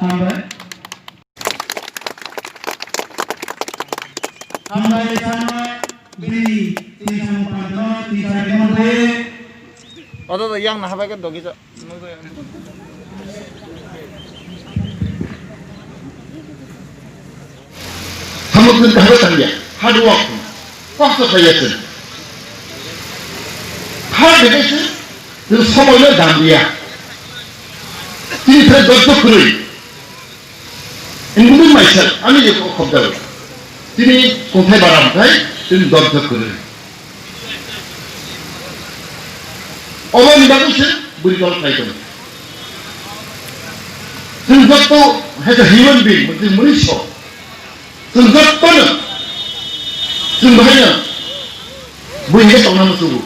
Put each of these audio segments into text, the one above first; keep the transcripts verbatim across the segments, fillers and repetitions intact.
Hambai. Hambai, Sanoi, bini, tini samung pantano, tini samung pantano. Odo do yang nahabai ke dogi sa. Hamuk din kahar tangya, hard work, kosto khaiya sin. Hard work sin, din somoy no dam diya. Tini thai dojjo kwrwi. Including myself, ani je khobjao. Tini kongthai bara hwnkhe, tini dojjo kwrwi. Oboni bagwi se bwrwi kol khlai tongo. Chwng jotto as a human being, chwng mwnwi so. Chwng jottono, chwng bahaino bui hwnkhe tongna muchungo.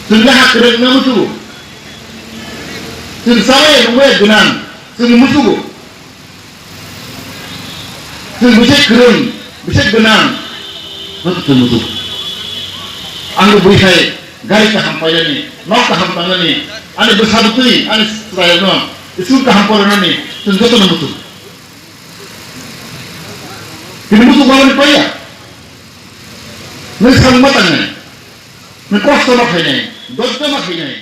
Chwng le ha kwrwngna muchungo. Chwng chabai nungbai gwnang, chwng muchungo. Chwng bwsai kwrwng, bwsai gwnang, joto chwng muchungo. Ang bui hai gari kaham painani, nok kaham tangnani, ani bwsa bwtwi, ani chwrairokno school kaham porinani, chwng jotono muchungo. Tini muchung mani paiya. Nwng samung ma tangnai. Nwng kosto ma khainai. Dojjo ma khainai.